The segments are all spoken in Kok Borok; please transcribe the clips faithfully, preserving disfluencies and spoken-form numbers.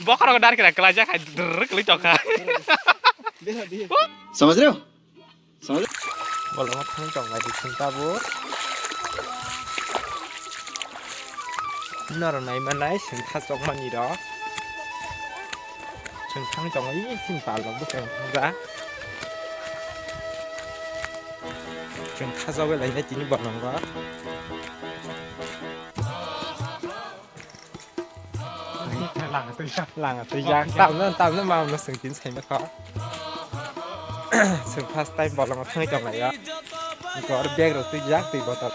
Bokhorok dar kira kwlaijak hai drrrr kwlwi tongkha. समझ रहे हो? समझ रहे हो? Bolongo thang tong lai di chwng tabuk. Norok nai manai chwng thachok mani rok. Chwng thang tongo i chini pal rok bwskango thangja. Chwng thachogwi lainai tini bolongo. Langa twijak. Tamno, tamno mamno swng tin saima kho. Swng first time bolongo thangwi tonglaio. Gor bag rok twijak twi botol.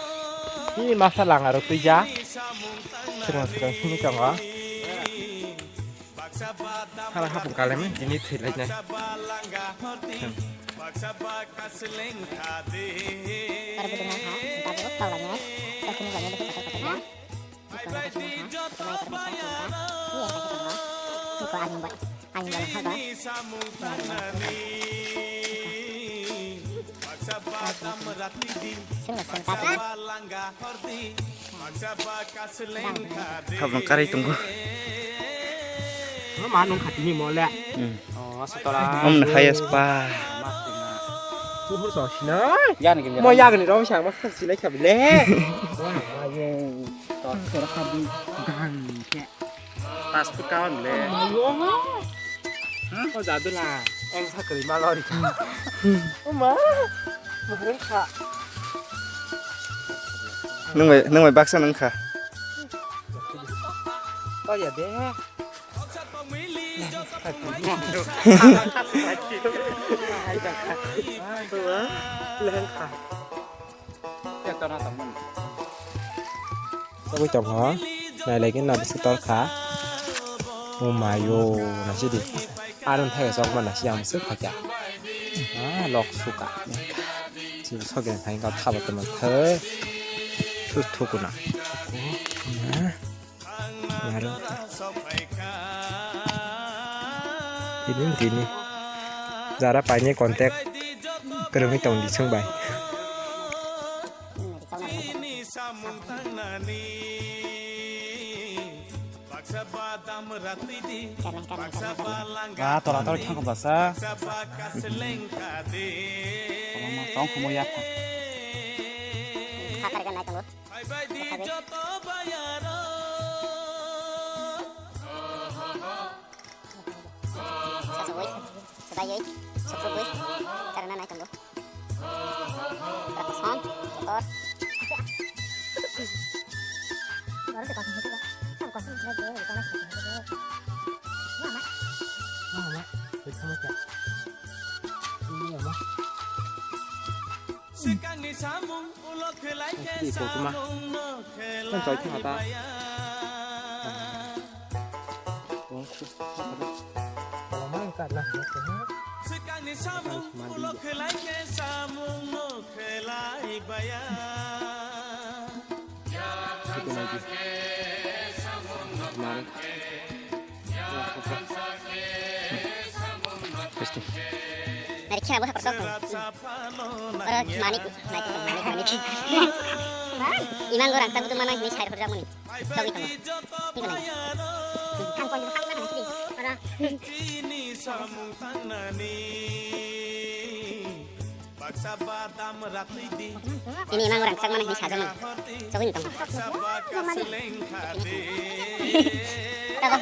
Ni masa langa rok twijak. Swrwng swrwng himwi tongo. Hala hapung kalemi tini thwilainai. Tabuk tawlainai. Tokini lama bwswk kotor kotor na. Habang karai tongo. Ma nung khatini mole. Hmm. Oh, asa tola. Om na hayas pa. Tuhur so sinai. Yan gini. Mo yan gini rom sang mas sinai khabile. Wah, ayo. Tor tor khabu gang ke. Tas put kawan le. Ayo. Hah? Oh, jadu la. Eng sakri malori. Oh, ma. Muhun kha. Nung bai, nung bai baksa nung kha. Oh, ya deh. Togwi tongkha, nailai khe na bwswk torkha. O mayo, naisidi. Aroni thaiga chokma naisidi ang bwswk khaikha. Ah, lok suka. Chini sogini phaikha thabo tongma thai. Sus thukuna. Ah. Yaro. Tini, tini. Jara paine contact kwrwngwi tong di chwng bai. Ba, tola tola thangkha basa. Tong khumo yak. Sasagwi, swbaiwi, sukrubwi, karana nai tongo. Kosom, kotor. Swkangni samung ulo khwlai khe samung no khwlai baya. Swkangni samung ulo khwlai khe samung no khwlai baya. Nari khe abo hakor sok. Oro manik, manik, manik, manik. Imango rang tak butuh mana ini cair kerja muni. Sok itu mah. Ini mana? Kan kau juga kan mana sih? Oro. Ini emang orang sak mana ini saja mah. Coba ini tong. Tabo.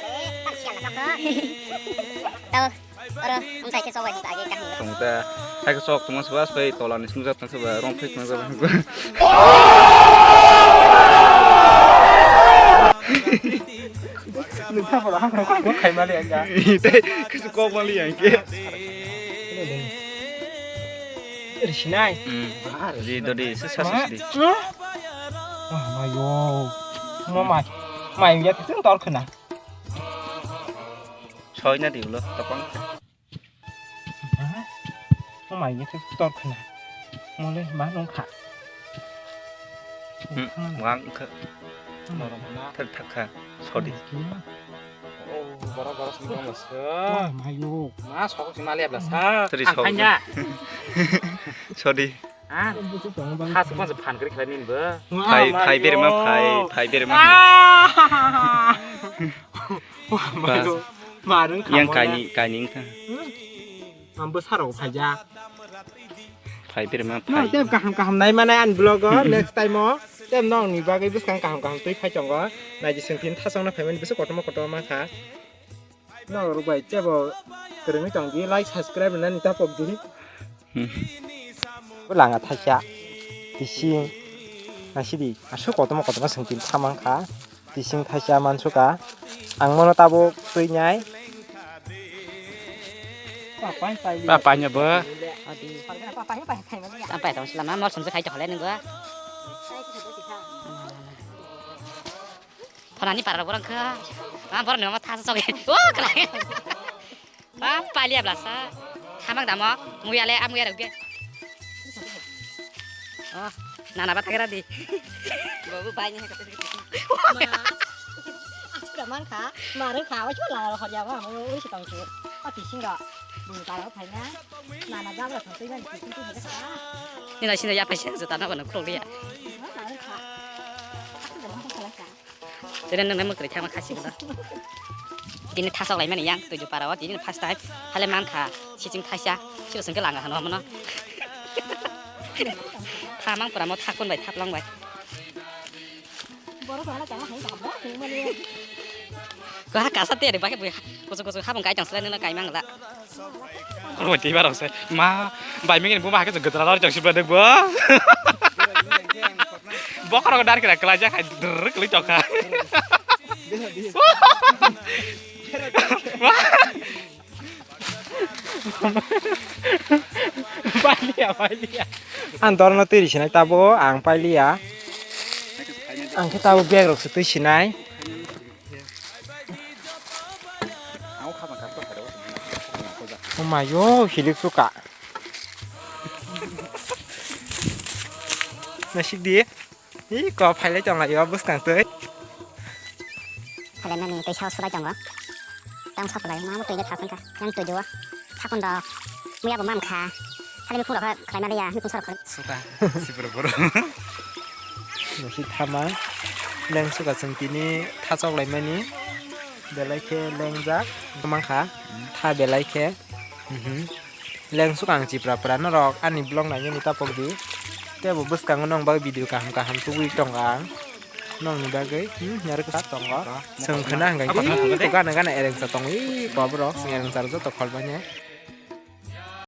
Tabo. Oro, ang sai ke sok bai agi kaham. Tong ta. Hai ke sok tong sebas bai tola ni sung jat tong sebas rong phik tong sebas. Nung ta pura hang kok kok khai mali anga. Tei, kok mali yang ke. Iri sinai. Hmm. Di dodi sesa sesi di. Wah, mayo. Mo mai. Mai ya tu tor khna. Soi na di ulo tapang. Mo mai ya tu tor khna. Mo le ma nung kha. Hmm. Wang kha. Thak thak kha. Sodi. Oh, borok borok sini dong mas. Wah, mayo. Ma sok sini mali abla sa. Teri sok. Ang kanya. Sodi. Ah. Khas khas phan kri khlai nin ba. Phai phai berma phai phai berma. Wah, mayo. Marung yang kamo kaini, ya. Kaini wngkha. Hmm. Ang bwsarok phaijak. Phai bere ma no, phai. Tem kaham kaham nai manai ani vlog o, next time o. Tem nong ni bagwi bwskang kaham kaham twi phai tongo. Naidi sengtin thasongna phaimani bwswk kotorma kotorma kha. No, rwbai tebo kwrwngwi tong di, like, subscribe rwnani tapok di. Hmm. Bo langa thaisa, tising, nasidi, aswk kotorma kotorma sengtin thamang kha, tising thaisa mansuka, ang mono tabuk twi nai. Pa paino bo. Adi. Pa paino pa saimani. Ang pai tong silama, mol sumse khai to hole nungwa. Phonani para borok kha. Ma borok ni mama thasa soge. O khlai. Ba paliya blasa. Hamang damo. Muya le amuya rok ge. Oh, nana ba thagra di. Babu bai ni kata. Ma. Sudah man kha. Mare kha. Wa chula la hor ya ba. Ui si tong chu. Ati sing ro. Bu para phai na. Nana jabra thang twi na. Ni na sina ya pa sing juta na kono khulok ya. Mare kha. Sudah man kha. Tini nwngnai mwkhwrwi thangma khasi bono. Tini thasok laimani yang tuju para o tini first time. Hale mankha siching thaisa. Sibo sengke langa hano mono. Thamang pura mo thakun bai thaplang bai. Borok hana chama hai ba ba hung mani. Kha kasa te de ba ke bui. Kusu kusu habang kai chang sele nuna kai mangla. Oro tei barok se. Ma, bai mingin buma hake jeng gajra lor jeng sibra dek bo. Bokorok dar kira kela jak hai drrrr keli toka. Pailiya, pailiya. Ang dorno twi risinai tabo, ang pailiya. Ang khe tabo bag rok se twi sinai. Omayo, hilik suka. Nasik di. Ih, ko phailai tong lai o bwskang twi. Phailai mani twi sao sulai tongo. Tang sao phalai ma twi ni thasang kha. Yang twi juo. Thakun do. Muya bo mam kha. Thali mi phung rok khlai ma liya, mi phung sorok khlai. Suka. Sipra boro. Nasi thama. Leng suka sung tini thasok lai mani. Belai khe lengjak. Mang kha. Tha belai khe. Mhm. Lengsuk ang chipra pra norok ani vlog nainani tapok di. Tei bo bwskango nong bagwi video kaham kaham tubui tong ang. Nongni bagwi, hmm, yarwk sa tongo. Chwng khna hwnkhe, ih, gana gana ereng sa tongo, ih, koborok chwng ereng sa joto kholmani.